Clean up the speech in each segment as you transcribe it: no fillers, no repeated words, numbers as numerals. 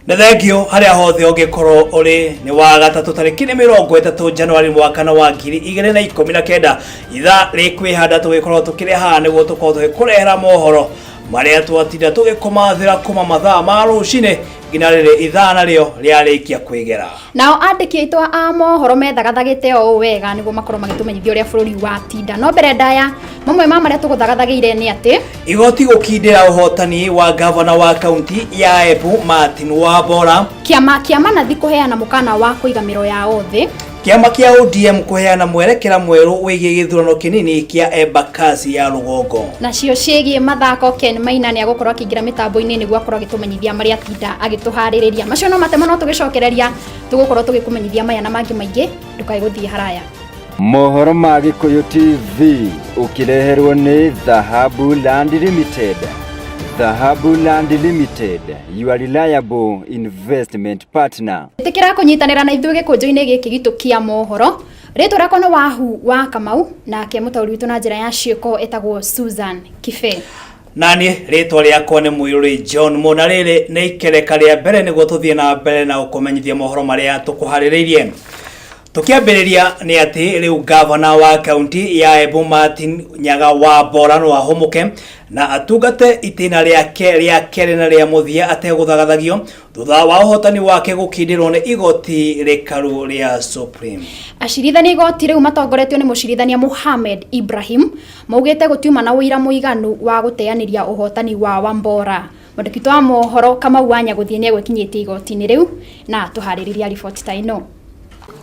Nĩ thengio harĩa hothe ũngĩkorwo ũrĩ. Nĩ wa gatatũ, tarĩki nĩ 30 Januari mwaka wa 2019, ithaa rĩkwĩhanda tũgĩkorwo tũkĩrĩ haha nĩguo tũkorwo tũgĩkũrehera mohoro marĩa twatinda tũgĩkũmathĩra kuma mathaa ma rũcinĩ nginya rĩrĩ ithaa narĩo rĩarĩkia kwĩgera. Nao andĩki aitũ a mohoro methagathagĩte o ũũ wega nĩguo makorwo magĩtũmenyithia ũrĩa bũrũri watinda. No mbere ndaya, mamwe ma marĩa tũgũthagathagĩire nĩ atĩ Igoti gũkindĩra ũhotani wa gavana wa kaunti ya Embu Martin Wambora. Kĩama kĩa manathi kũheana mũkana wa kũiga mĩro yao thĩ. Kĩama kĩa ODM kũheana mwerekera mwerũ wĩgiĩ gĩthurano kĩnini kĩa Embakasi ya rũgongo. Nacio ciĩgiĩ mathako, Ken Maina nĩ agũkorwo akĩingĩra mĩtambo-inĩ nĩguo akorwo agĩtũmenyithia marĩa atinda agĩtũharĩrĩria. Macio no matemo, no tũgĩcokereria tũgũkorwo tũgĩkũmenyithia maya na mangĩ maingĩ. Ndũkae gũthiĩ haraya. Mohoro ma Gĩkũyũ TV ũkĩreherwo nĩ Dhahabu Land Limited. Dhahabu Land Limited, your reliable investment partner. Ĩtĩkĩra kũnyitanĩra na ithuĩ gĩkũnjo-inĩ gĩkĩ gitũ kĩa mohoro. Rĩtwa rĩakwa nĩ Wahu wa Kamau, nake mũtaũri witũ na njĩra ya ciĩko etagwo Susan Kibe. Naniĩ rĩtwa rĩakwa nĩ Mũirũrĩ John Mũna. Rĩrĩ nĩ ikereka rĩa mbere nĩguo tũthiĩ na mbere na gũkũmenyithia mohoro marĩa tũkũharĩrĩirie. Tũkĩambĩrĩria nĩ atĩ rĩu gavana wa kaunti ya Embu Martin Nyaga Wambora no ahũmũke na atungate itĩna rĩake rĩa kerĩ na rĩa mũthia ategũthagathagio thutha wa ũhotani wake gũkindĩrwo nĩ igoti rĩkaru rĩa Supreme. Acirithania igoti rĩu matongoretio nĩ mũcirithania Mohamed Ibrahim maugĩte gũtiuma na ũira mũiganu wa gũteanĩria ũhotani wa Wambora. Mwandĩki witũ wa mohoro Kamau wa Nyagũthiĩ nĩ egwĩkinyĩtie igoti-inĩ rĩu na atũharĩrĩria riboti ta ĩno.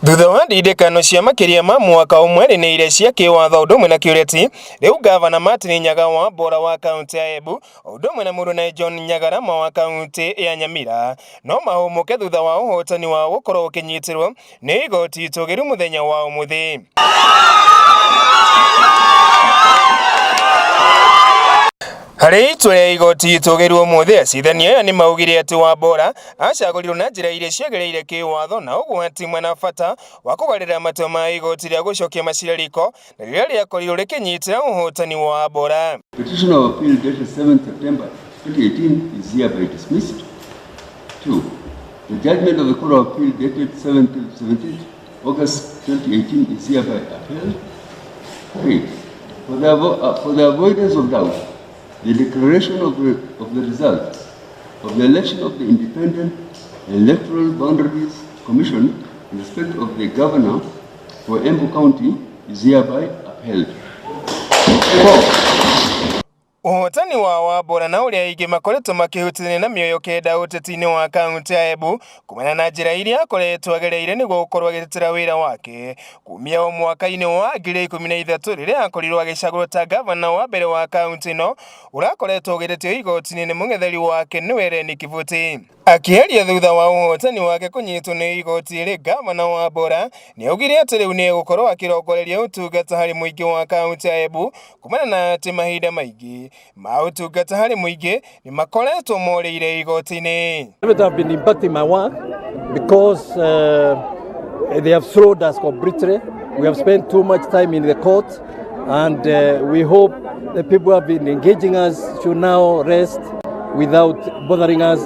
Thutha wa ndindĩkano cia makĩria ma mwaka ũmwe rĩnĩire cia kĩwatho ũndũ ũmwe na kĩũreti, rĩu gavana Martin Nyaga Wambora wa kaũntĩ ya Embu ũndũ ũmwe na mũrũnae John Nyagarama wa kaũntĩ ya Nyamira no mahũmũke thutha wa ũhotani wao gũkorwo ũkĩnyitĩrwo nĩ igoti itũgĩru mũthenya wa ũmũthĩ. Harĩ itua rĩa igoti itũgĩru ũmũthĩ, acithania aya nĩ maugire atĩ Wambora acagũrirwo na njĩra iria ciagĩrĩire kĩwatho na ũguo hatimwe na bata wa kũgarĩra matua ma igoti rĩa gũcokia macira riko na rĩrĩa rĩakorirwo rĩkĩnyitĩra ũhotani wa Wambora. Petition of appeal dated 7 September 2018 is hereby dismissed. 2. The judgment of the Court of Appeal dated 17 August 2018 is hereby upheld. 3. For the avoidance of doubt, the declaration of the results of the election of the Independent Electoral Boundaries Commission in respect of the governor for Embu County is hereby upheld. 4. Ũhotani wa Wambora na ũrĩa aingĩ makoretwo makĩhutania na mĩoyo kenda ũteti-inĩ wa kaũntĩ ya Embu kumana na njĩra iria akoretwo agereire nĩguo gũkorwo agĩtetera wĩra wake kumia o mwaka-inĩ wa 2013 rĩrĩa akorirwo agĩcagũrwo ta gavana wa mbere wa kaũntĩ ĩno ũrakoretwo ũgĩtetio igoti-inĩ nĩ mũng'etheri wake nĩwe Leni Kivuti. Akĩaria thutha wa ũhotani wake kũnyitwo nĩ igoti rĩ, gavana Wambora nĩ augire atĩ rĩu nĩ egũkorwo akĩrongoreria ũtungata harĩ mũingĩ wa kaũntĩ ya Embu kumana na atĩ mahinda maingĩ ma ũtungata harĩ mũingĩ nĩ makoretwo morĩire igoti-inĩ. It have been impacting my work because they have slowed us completely. We have spent too much time in the court, and we hope the people who have been engaging us should now rest without bothering us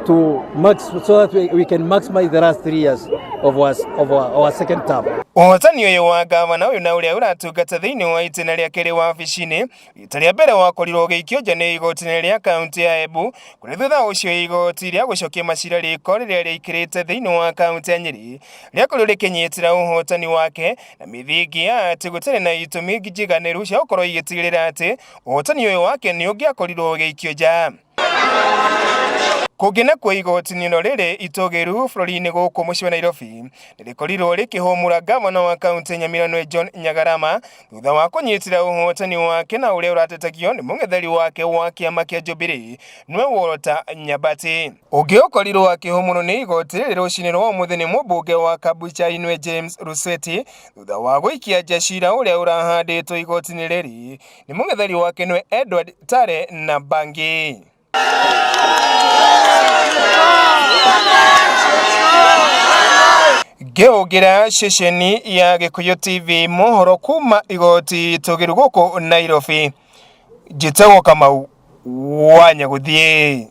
to max, so that we can maximize the last 3 years of our second term. Ũhotani ũyũ wa gavana ũyũ na ũrĩa ũratungata thĩinĩ wa itĩna rĩa kerĩ wabici-inĩ rita rĩa mbere wakorirwo ũgĩikio nja nĩ igoti rĩa kaũntĩ ya Embu kũrĩ thutha ũcio igoti rĩa gũcokia macira rĩko rĩrĩa rĩikĩrĩte thĩinĩ wa kaũntĩ ya Nyĩrĩ rĩakorirwo rĩkĩnyitĩra ũhotani wake na mĩthingi ya atĩ gũtarĩ na itũmi njiganĩru cia gũkorwo igĩtigĩrĩra atĩ ũhotani ũyũ wake nĩ ũngĩakorirwo ũgĩikio nja. Kũngĩ nakuo igoti-inĩ rĩrĩ itũgĩru bũrũri-inĩ gũkũ mũciĩ wa Nairobi nĩrĩkorirwo rĩkĩhũmũra gavana wa kaũntĩ ya Nyamira nĩwe John Nyagarama thutha wa kũnyitĩra ũhotani wake na ũrĩa ũratetagio nĩ mũng'etheri wake wa kĩama kĩa Jubilee nĩwe Walter Nyabati. Ũngĩ ũkorirwo akĩhũmũrwo nĩ igoti rĩrĩ rũcinĩ rwa ũmũthĩ nĩ mũmbunge wa Kabuchai nĩwe James Lusweti thutha wa gũikia nja cira ũrĩa ũrahandĩtwo igoti-inĩ rĩrĩ nĩ mũng'etheri wake nĩwe Edward Tare na Bangi. Ngĩũngĩra ceceni ya Gĩkũyũ TV mohoro kuma igoti itũgĩru gũkũ Nairobi, njĩtagwo Kamau wa Nyagũthiĩ.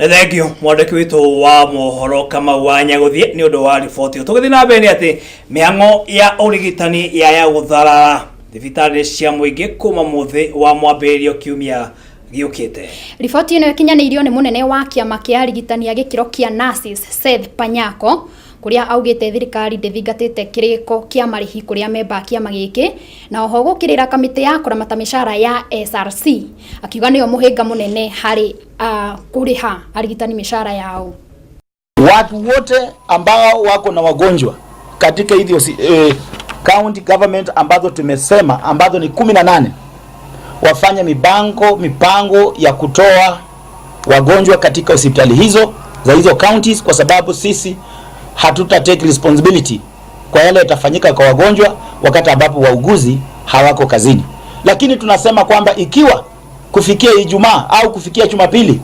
Nĩ thengio mwandĩki witũ wa mohoro Kamau wa Nyagũthiĩ nĩ ũndũ wa riboti ĩyo. Tũgĩthiĩ na mbere nĩ atĩ mĩhang'o ya ũrigitani ya gũtharara thibitarĩ cia mũingĩ kuma mũthĩ wa mwambĩrĩrio kiumia gĩũkĩte. Riboti ĩno ĩkinyanĩirio nĩ mũnene wa kĩama kĩa arigitani a gĩkĩro kĩa nurses Seth Panyako, kũrĩa augĩte thirikari ndĩthingatĩte kĩrĩko kĩa marĩhi kũrĩa memba a kĩama gĩkĩ, na oho gũkĩrĩra kamĩtĩ ya kũramata mĩcara ya SRC, akiuga nĩyo mũhĩnga mũnene harĩ kũrĩha arigitani mĩcara yao. Watu wote ambao wako na wagonjwa katika hizo county government ambazo tumesema ambazo ni 18 wafanye mipango ya kutoa wagonjwa katika hospitali hizo za hizo counties, kwa sababu sisi hatuta take responsibility kwa yale yatafanyika kwa wagonjwa wakati ambapo wauguzi hawako kazini. Lakini tunasema kwamba ikiwa kufikia Ijumaa au kufikia Jumapili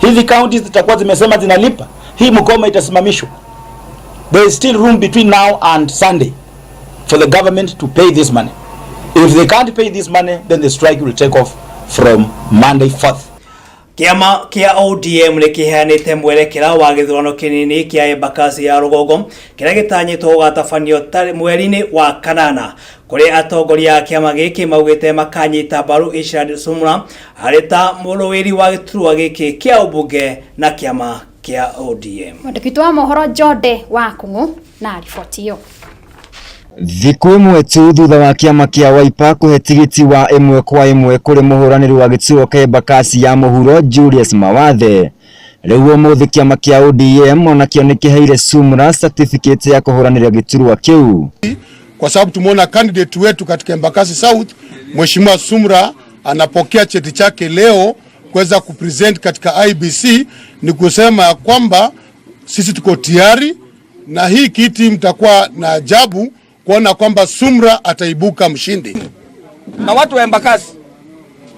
hizi counties zitakuwa zimesema zinalipa, hii mgomo itasimamishwa. There is still room between now and Sunday for the government to pay this money. If they can't pay this money, then the strike will take off from Monday 4th. Kĩama kĩa ODM nĩ kĩheanĩte mwerekera wa gĩthurano kĩnini kĩa Embakasi ya rũgongo kĩrĩa gĩtanyĩtwo gũgatabanio mweri-inĩ wa kanana, kũrĩa atongoria a kĩama gĩkĩ maugĩte makanyita mbaru Irshad Sumra arĩ ta mũrũĩri wa gĩturwa gĩkĩ kĩa ũmbunge na kĩama kĩa ODM. Mwandĩki witũ wa mohoro Jode wa Kung'u na riboti ĩyo. Thikũ ĩmwe tu thutha wa kĩama kĩa Wiper kũhe tigiti wa ĩmwe kwa ĩmwe kũrĩ mũhũranĩri wa gĩturwa kĩa Embakasi ya mũhuro Julius Mawathe, rĩu ũmũthĩ kĩama kĩa ODM onakĩo nĩkĩheire Sumra certificate ya kũhũranĩra gĩturwa kĩu, kwa sababu tumeona candidate wetu katika Embakasi South Mheshimiwa Sumra anapokea cheti chake leo kuweza kupresent katika IBC. Ni kusema kwamba sisi tuko tayari na hii kiti, mtakuwa na ajabu kuona kwamba Sumra ataibuka mshindi. Na watu wa Embakasi,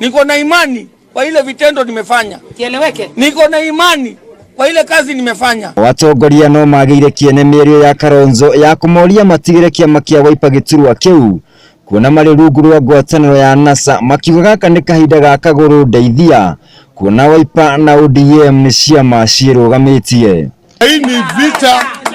niko na imani kwa ile vitendo nimefanya, kieleweke, niko na imani kwa ile kazi nimefanya. Watongoria no magĩire kĩene mĩario ya Kalonzo ya kũmoria matigĩre kĩama kĩa Wiper gĩturwa kĩu, kuona marĩ rungu rwa ngwatanĩro ya NASA, makiuga gaka nĩ kahinda ga kagũrũ ndeithia, kuona Wiper na ODM nĩ ciama ciĩrũgamĩtie.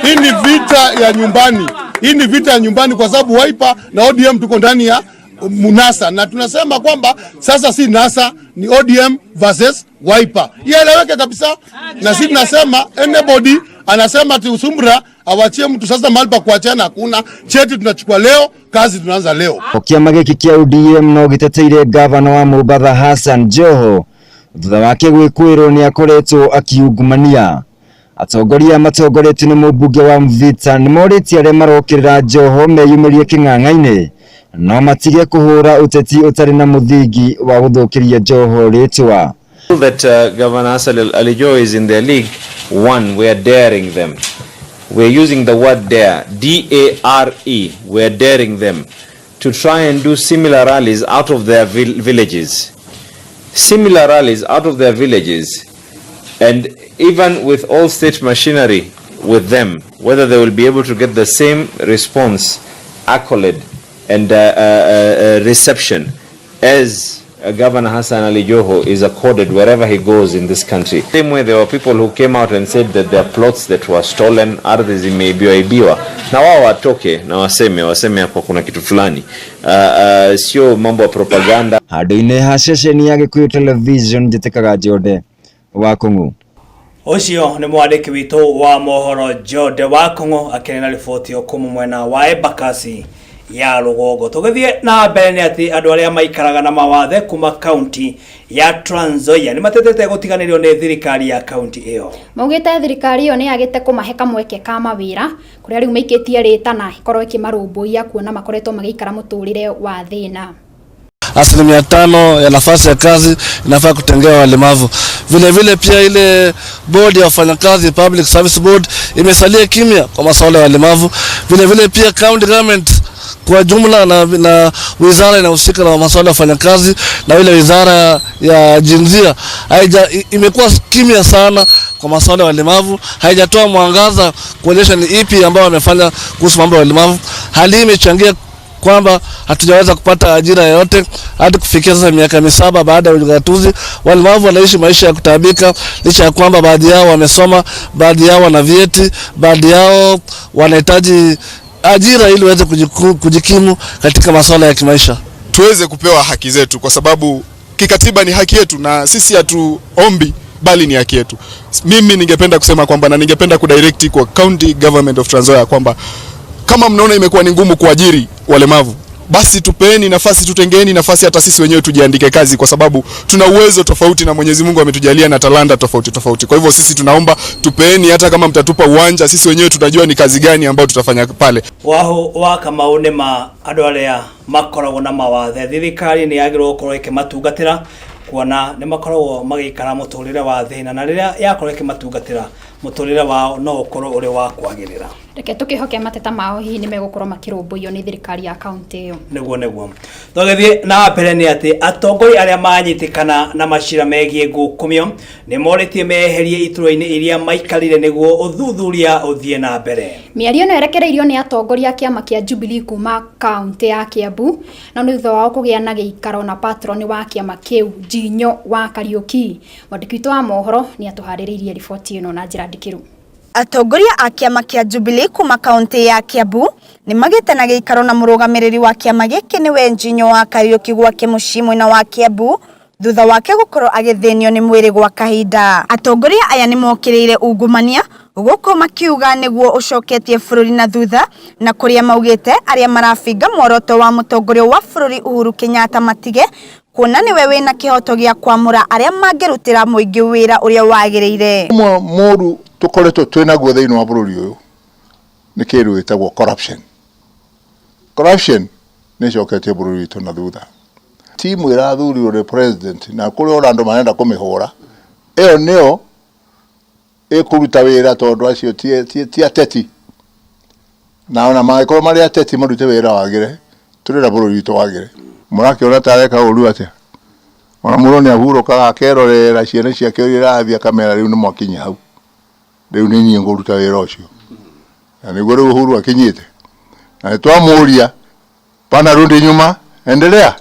Hii ni vita ya nyumbani. Hii ni vita ya nyumbani kwa sababu Wiper na ODM tuko ndani ya NASA, na tunasema kwamba sasa si NASA, ni ODM versus Wiper. Ieleweke kabisa. Na sisi tunasema anybody anasema ati Sumra awachie mtu sasa, mahali pa kuachana hakuna. Cheti tunachukua leo, kazi tunaanza leo. Kĩama gĩkĩ kĩa ODM no gĩteteire gavana wa Mombatha Hassan Joho thutha wake gwĩkũĩrwo nĩ akoretwo akiungumania. Atongoria matongoretio nĩ mũmbunge wa Mvita nĩ morĩtie arĩa marokĩrĩra Joho meyumĩrie kĩng'ang'a-inĩ no matige kũhũra ũteti ũtarĩ na mũthingi wa gũthũkĩria Joho rĩtwa. That Governor Hassan Ali Joho is in their league, one, we are daring them. We are using the word dare, D-A-R-E, we are daring them to try and do similar rallies out of their villages. Similar rallies out of their villages, and even with all state machinery with them, whether they will be able to get the same response, accolade, and reception as Governor Hassan Ali Joho is accorded wherever he goes in this country. Same way there were people who came out and said that there are plots that were stolen, ardhi zimeibiwa ibiwa, na wao watoke na waseme hapo kuna kitu fulani. Sio mambo ya propaganda. Handũ-inĩ ha ceceni ya Gĩkũyũ Television njĩtĩkaga Jode wa Kũng'ũ. Ũcio nĩ mwandĩki witũ wa mohoro Jode wa Kũng'ũ akĩrĩ na riboti kuma mwena wa Embakasi ya rũgongo. Tũgĩthiĩ na mbere nĩ atĩ andũ arĩa maikaraga na mawathe kuma kaunti ya Trans Nzoia nĩ matetete gũtiganĩrio nĩ thirikari ya kaunti ĩyo. Maugĩte thirikari ĩyo nĩ yagĩte kũmahe kamweke ka mawĩra kũrĩa rĩu maikĩtie rĩtana ĩkorwo ĩkĩmarũmbũiya kuona makoretwo magĩikara mũtũrĩre wa thĩna. 5% ya nafasi ya kazi inafaa kutengewa walemavu. Vile vile pia ile bodi ya wafanyakazi, Public Service Board, imesalia kimya kwa masuala ya walemavu. Vile vile pia county government kwa jumla na wizara inahusika na masuala ya wafanyakazi na ile wizara ya jinsia imekuwa kimya sana kwa masuala ya walemavu, haijatoa mwangaza kuonyesha ni ipi ambao wamefanya kuhusu mambo ya walemavu. Hali hii imechangia kwamba hatujaweza kupata ajira yoyote hadi kufikia sasa miaka 7 baada ya ugatuzi. Walemavu wanaishi maisha ya kutaabika, licha ya kwamba baadhi yao wamesoma, baadhi yao wana vyeti, baadhi yao wanahitaji ajira ili waweze kujikimu katika masuala ya kimaisha. Tuweze kupewa haki zetu kwa sababu kikatiba ni haki yetu na sisi hatuombi bali ni haki yetu. Mimi ningependa kusema kwamba na ningependa kudirect kwa County Government of Trans Nzoia kwamba kama mnaona imekuwa ni ngumu kuajiri walemavu, basi tupeeni nafasi, tutengeni nafasi hata sisi wenyewe tujiandike kazi, kwa sababu tuna uwezo tofauti na Mwenyezi Mungu ametujalia na talanta tofauti tofauti. Kwa hivyo sisi tunaomba tupeeni, hata kama mtatupa uwanja, sisi wenyewe tutajua ni kazi gani ambayo tutafanya pale. Wahu wa Kamau nĩ ma andũ arĩa makoragwo na mawathe, thirikari nĩ yagĩrĩirwo gũkorwo ĩkĩmatungatĩra kuona nĩ makoragwo magĩikara mũtũrĩre wa thĩna, na rĩrĩa yakorwo ĩkĩmatungatĩra mũtũrĩre wao no ũkorwo ũrĩ wa kwagĩrĩra. Reke tũkĩhoke mateta mao hihi nĩ megũkorwo makĩrũmbũiyo nĩ thirikari ya kaunti ĩyo. Nĩguo tũgĩthiĩ na mbere nĩ atĩ atongoria arĩa manyitĩkana na macira megiĩ ngukumio nĩ morĩtie meherie iturwa-inĩ iria maikarire nĩguo ũthuthuria ũthiĩ na mbere. Mĩario ĩno ĩrekereirio nĩ atongoria a kĩama kĩa Jubilee kuma kaunti ya Kiambu, na nĩ thutha wao kũgĩa na gĩikaro na patron wa kĩama kĩu Njinyo wa Kariuki. Mwandĩki witũ wa mohoro nĩ atũharĩrĩirie riboti ĩno na njĩra ndikĩru. Atongoria a kĩama kĩa Jubilee kuma kaunti ya Kiambu nĩ magĩte na gĩikaro na mũrũgamĩrĩri wa kĩama gĩkĩ nĩwe Njinyo wa Kariuki gwake mũciĩ mwena wa Kiambu thutha wake gũkorwo agĩthĩnio nĩ mwĩrĩ gwa kahinda. Atongoria aya nĩ mokĩrĩire ungumania gũkũ makiuga nĩguo ũcoketie bũrũri na thutha, na kũrĩa maugĩte arĩa marabinga muoroto wa mũtongoria wa bũrũri Uhuru Kenyatta matige kuona niwe wĩna kĩhoto gĩa kwamũra arĩa mangĩrutĩra mũingĩ wĩra ũrĩa wagĩrĩire. Ũmwe mũru tũkoretwo twĩnaguo thĩinĩ wa bũrũri ũyũ nĩ kĩndũ gĩtagwo corruption. Corruption nĩ ĩcoketie bũrũri witũ na thutha. Timu ĩrathurirwo nĩ president na kũrĩ ona andũ marenda kũmĩhũra, ĩyo nĩyo ĩkũruta wĩra tondũ acio ti ateti, na ona mangĩkorwo marĩ ateti marute wĩra wagĩre, tũrenda bũrũri witũ wagĩre. Mũrakĩona ta areka ũru atĩa? Ona mũndũ nĩ ahurũkaga akerorera ciana ciake ũrĩa irathiĩ akamera rĩu nĩ mwakinya hau, rĩu nĩ niĩ ngũruta wĩra ũcio. Na nĩguo rĩu Uhuru akinyĩte, na nĩ twamũria pana rudi nyuma, endelea.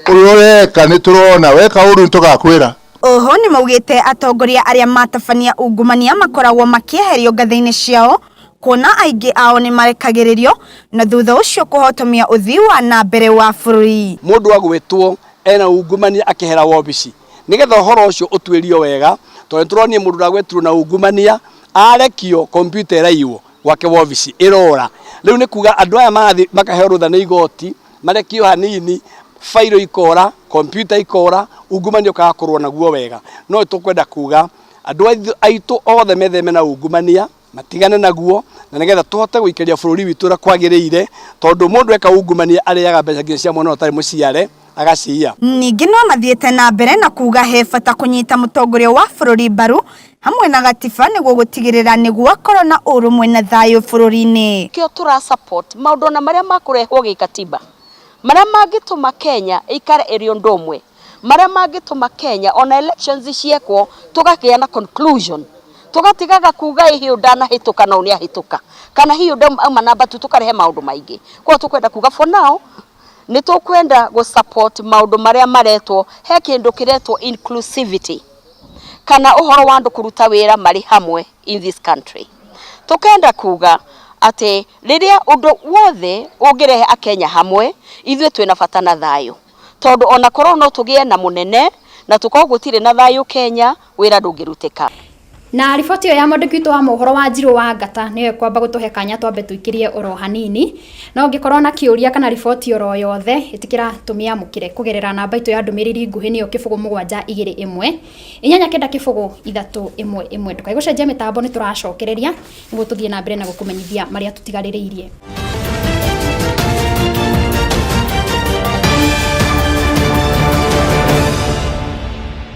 Ũrĩa ũreka nĩ tũrona, weka ũru nĩ tũgakwĩra. Oho nĩ maugĩte atongoria arĩa matabania ungumania makoragwo makĩeherio ngathĩ-inĩ ciao kuona aingĩ ao nĩ marekagĩrĩrio na thutha ũcio kũhotomia ũthii wa na mbere wa bũrũri. Mũndũ agwĩtwo ena ungumania akĩhera wobici nĩgetha ũhoro ũcio ũtuĩrio wega, tondũ nĩtũronire mũndũ ũragwetirwo na ungumania arekio kompyuta ĩraiywo gwake wobici ĩrora. Rĩu nĩ kuga andũ aya marathiĩ makaheo rũtha nĩ igoti, marekio hanini, failo ikora, kompyuta ikora, ungumania ũkaga kũrũa naguo wega. No tũkwenda kuga andũ aitũ othe metheme na ungumania, matigane naguo, na nĩgetha tũhote gũikaria bũrũri witũ ũrĩa kwagĩrĩire, tondũ mũndũ eka ungumania arĩaga mbeca nginya cia mwana ũtarĩ mũciare agaciia. Ningĩ no mathiĩte na mbere na kuga he bata kũnyita mũtongoria wa bũrũri mbaru hamwe na gatiba nĩguo gũtigĩrĩra nĩguo akorwo na ũrũmwe na thayũ bũrũri-inĩ. Kĩo tũra support maũndũ ona marĩa makũrehwo gĩkatiba, marĩa mangĩtũma Kenya ĩikare ĩrĩ ũndũ ũmwe, marĩa mangĩtũma Kenya ona elections ciekwo tũgakĩa na conclusion, tũgatigaga kuga ĩ ũyũ ndanahĩtũka na ũyũ nĩahĩtũka, kana hihi ũyũ auma namba 2, tũkarehe maũndũ maingĩ. Koguo tũkwenda kuga for now nĩ tũkwenda gũ support maũndũ marĩa maretwo, he kĩndũ kĩretwo inclusivity kana ũhoro wa andũ kũruta wĩra marĩ hamwe in this country. Tũkenda kuga atĩ rĩrĩa ũndũ wothe ũngĩrehe akenya hamwe, ithuĩ twĩna bata na thayũ, tondũ ona korwo no tũgĩe na mũnene na tũkorwo gũtirĩ na thayũ Kenya, wĩra ndũngĩrutĩka. Na riboti ĩyo ya mwandĩki witũ wa mohoro wa Njirũ wa Ngata nĩyo ĩkwamba gũtũhe kanya twambe tũikĩrie oro hanini. No ũngĩkorwo na kĩũria kana riboti oro yothe, ĩtĩkĩra tũmĩamũkĩre kũgerera namba itũ ya ndũmĩrĩri nguhĩ nĩyo 0 7 2 1 8 9 0 3 1 1. Ndũkae gũcenjia mĩtambo, nĩ tũracokereria nĩguo tũthiĩ na mbere na gũkũmenyithia marĩa tũtigarĩrĩirie.